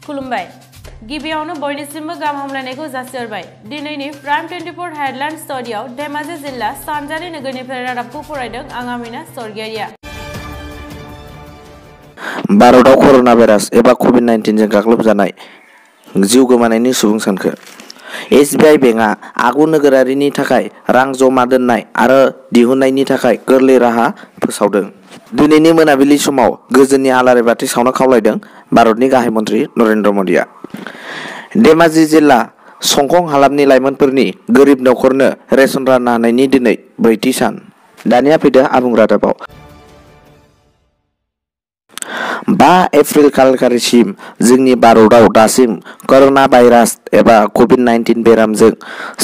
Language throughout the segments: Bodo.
खुलुमबाय गिबियावनो बयनिसिमबो गाहाम हामलायनायखौ जासिहरबाय दिनैनि प्राइम 24 हेडलाइन स्टुडियाव धेमाजि जिल्ला सानजारि नोगोरनिफ्राय रादाबखौ फरायदों आं आमिना सरगियारिया। भारताव कर'ना भाइरास एबा कभिड-19 जों गाग्लोबजानाय जिउ गोमानायनि सुबुं सानखो एसबिआइ बेंकआ आगु नोगोरारिनि थाखाय रां जमा दोननाय आरो दिहुननायनि थाखाय गोरलै राहा फोसावदों। दिनैनि मोनाबिलि समाव गोजोननि आलारि बाथि सावनो खावलायदों भारतनि गाहाय मन्थ्रि नरेन्द्र मदिआ। धेमाजि जिल्ला संखं हालामनि लाइमोनफोरनि गोरिब नखरनो रेशन रानना होनायनि दिनै ब्रैथि सान। दानिया फैदो आबुं रादाबाव। 5 एप्रिल खालारखालिसिम जोंनि भारतआव दासिम कर'ना भाइरास एबा कभिड-19 बेरामजों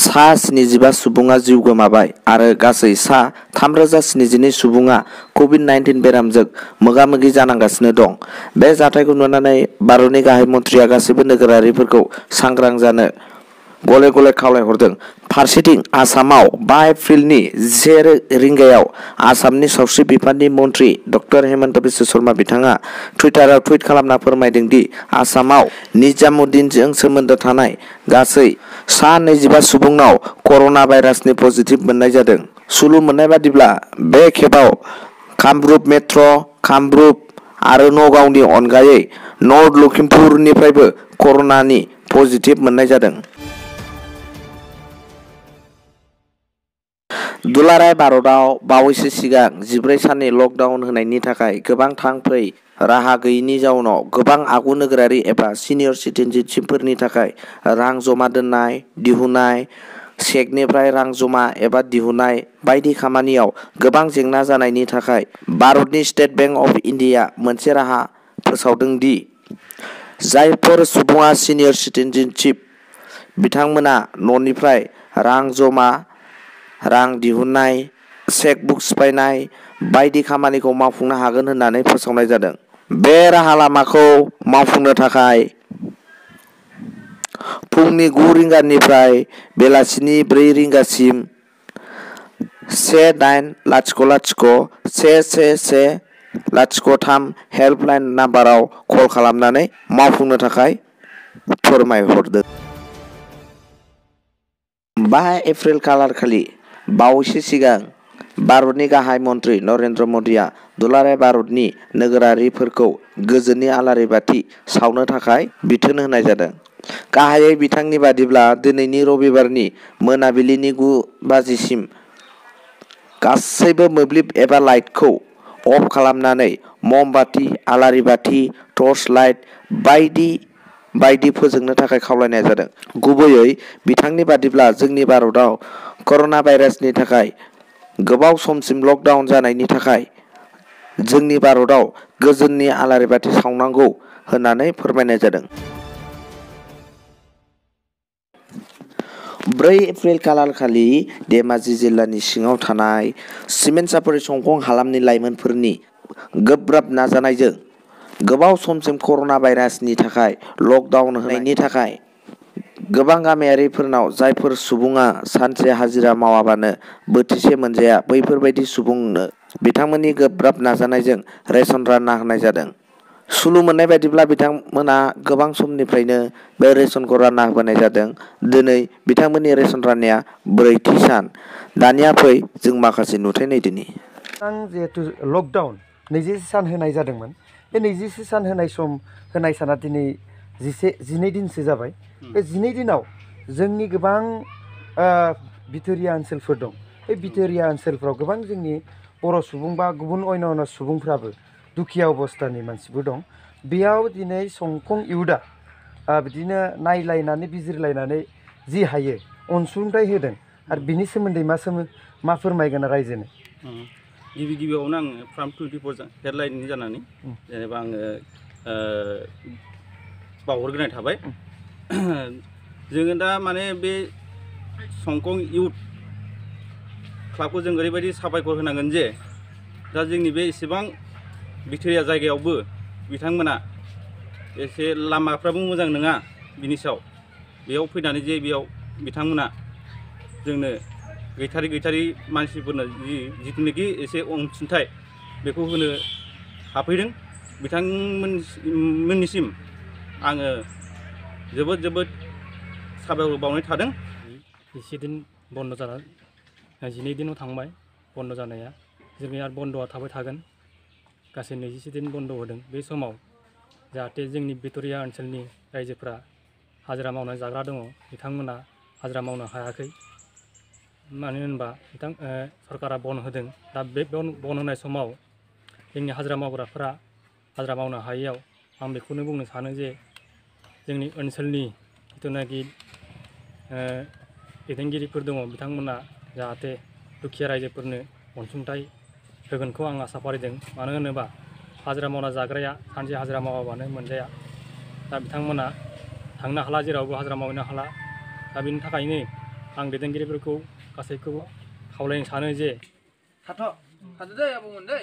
सा 75 सुबुङा जिउ गोमाबाय आरो गासै सा 3072 सुबुङा कभिड-19 बेरामजों मोगा-मोगि जानांगासिनो दं। बे जाथायखौ नुनानै भारतनि गाहाय मन्थ्रिया गासैबो नोगोरारिफोरखौ सांग्रां जानो गले गले खावलायहरदों। फारसेथिं आसामाव 5 एप्रिलनि 1 रिंगायाव आसामनि सावस्रि बिफाननि मन्थ्रि डक्टर हेमन्त बिश्व शर्मा बिथाङा टुइटाराव टुइट खालामना फोरमायदों दि आसामाव निजामुद्दिनजों सोमोन्दो थानाय गासै सा 25 सुबुंनाव कर'ना भाइरासनि पजिटिभ मोननाय जादों। सुलु मोननाय बादिब्ला बे खेबाव कामरुप मेट्र', कामरुप आरो नगावनि अनगायै नर्थ लखिमपुरनिफ्रायबो कर'नानि पजिटिभ मोननाय जादों। दुलाराय भारतआव बावैसो सिगां 14 साननि लकडाउन होनायनि थाखाय गोबां थां-फै राहा गैयैनि जाउनाव गोबां आगु नोगोरारि एबा सिनियर सिटिजेनफोरनि थाखाय रां जमा दोननाय, दिहुननाय, चेकनिफ्राय रां जमा एबा दिहुननाय बायदि खामानियाव गोबां जेंना जानायनि थाखाय भारतनि स्टेट बेंक अफ इन्डिया मोनसे राहा फोसावदों दि जायफोर सुबुङा सिनियर सिटिजेनशिप बिथांमोना न'निफ्राय रां जमा, रां दिहुननाय, चेकबुक सिफायनाय बायदि खामानिखौ मावफुंनो हागोन होननानै फोसावनाय जादों। बे राहा लामाखौ मावफुंनो थाखाय फुंनि 9 रिंगानिफ्राय बेलासिनि 4 रिंगासिम 1800-111-3 हेल्पलाइन नाम्बाराव कल खालामनानै मावफुंनो थाखाय फोरमायहरदों। 5 एप्रिल खालारखालि बावैसो सिगां भारतनि गाहाय मन्थ्रि नरेन्द्र मदिआ दुलाराय भारतनि नोगोरारिफोरखौ गोजोननि आलारि बाथि सावनो थाखाय बिथोन होनाय जादों। गाहायै बिथांनि बादिब्ला दिनैनि रबिबारनि मोनाबिलिनि 9 बाजिसिम गासैबो मोब्लिब एबा लाइटखौ अफ खालामनानै ममबाति, आलारि बाथि, टर्च लाइट बायदि फोजोंनो थाखाय खावलायनाय जादों। गुबैयै बिथांनि बादिब्ला जोंनि भारतआव कर'ना भाइरासनि थाखाय गोबाव समसिम लकडाउन जानायनि थाखाय जोंनि भारतआव गोजोननि आलारि बाथि सावनांगौ होननानै फोरमायनाय जादों। 4 एप्रिल खालारखालि धेमाजि जिल्लानि सिङाव थानाय सिमेन्टसापरि संखं हालामनि लाइमोनफोरनि गोब्राब नाजानायजों गोबाव समसिम कर'ना भाइरासनि थाखाय लकडाउन होनायनि थाखाय गोबां गामियारिफोरनाव जायफोर सुबुङा सानसे हाजिरा मावाबानो बोथिसे मोनजाया बैफोरबायदि सुबुंनो बिथांमोननि गोब्राब नाजानायजों रेशन रानना होनाय जादों। सुलु मोननाय बायदिब्ला बिथांमोना गोबां समनिफ्रायनो बे रेशनखौ रानना होबोनाय जादों। दिनै बिथांमोननि रेशन राननाया ब्रैथि सान। दानिया फै जों माखासे नुथाय नायदिनि। जिहेतु लकडाउन 21 सान होनाय जादोंमोन बे 21 सान होनाय साना दिनै 12 दिनसो जाबाय। बे 12 दिनाव जोंनि गोबां बिथोरिया ओनसोलफोर दं। बे बिथोरिया ओनसोलफ्राव गोबां जोंनि बर' सुबुं बा गुबुन अन्य सुबुंफ्राबो दुखिया अबस्थानि मानसिबो दं। बेयाव दिनै संखं इउथआ बिदिनो नायलायनानै बिजिरलायनानै जि हायो अनसुंथाइ होदों आरो बिनि सोमोन्दै मा फोरमायगोन रायजोनो? गिबियावनो आङो प्राइम 24 हेडलाइननि जानानै जेनेबा आङो बावहरग्रोनाय थाबाय। जोङो दा माने बे संखं इउथ क्लाबखौ जों ओरैबायदि साबायखर होनांगोन जे दा जोंनि बे इसेबां बिथोरिया जायगायावबो बिथांमोना एसे लामाफ्राबो मोजां नङा बिनि सायाव बेयाव फैनानै जे बेयाव बिथांमोना जोंनो गैथारि मानसिफोरनो जिथुनाखि एसे अनसुंथाइ बेखौ होनो हाफैदों। बिथांमोननिसिम आङो जोबोद जोबोद साबायखर बावनाय थादों। 20 दिन बन्द जाना 12 दिनाव थांबाय बन्द जानाया जोंनि आरो बन्दआ थाबाय थागोन गासै 21 दिन बन्द होदों बे समाव जाहाथे जोंनि बिथोरिया ओनसोलनि रायजोफोरा हाजिरा मावनानै जाग्रा दङ बिथांमोना हाजिरा मावनो हायाखै मानो होनबा सरकारा बन होदों दा बे बन होनाय समाव जोंनि हाजिरा मावग्राफोरा हाजिरा मावनो हायैयाव आं बेखौनो बुंनो सानो जे जोंनि ओनसोलनि जिथुनाखि दैदेनगिरिफोर दङ बिथांमोना जाहाथे दुखिया रायजोफोरनो अनसुंथाइ होगोनखौ आं आसा फारिदों मानो होनोबा हाजिरा मावना जाग्राया सानसे हाजिरा मावाबानो मोनजाया दा बिथांमोना थांनो हाला जेरावबो हाजिरा मावनो हाला दा बेनि थाखायनो आं दैदेनगिरिफोरखौ गासैखौबो खावलायनो सानो जे थाथ' दे आबौमोन दे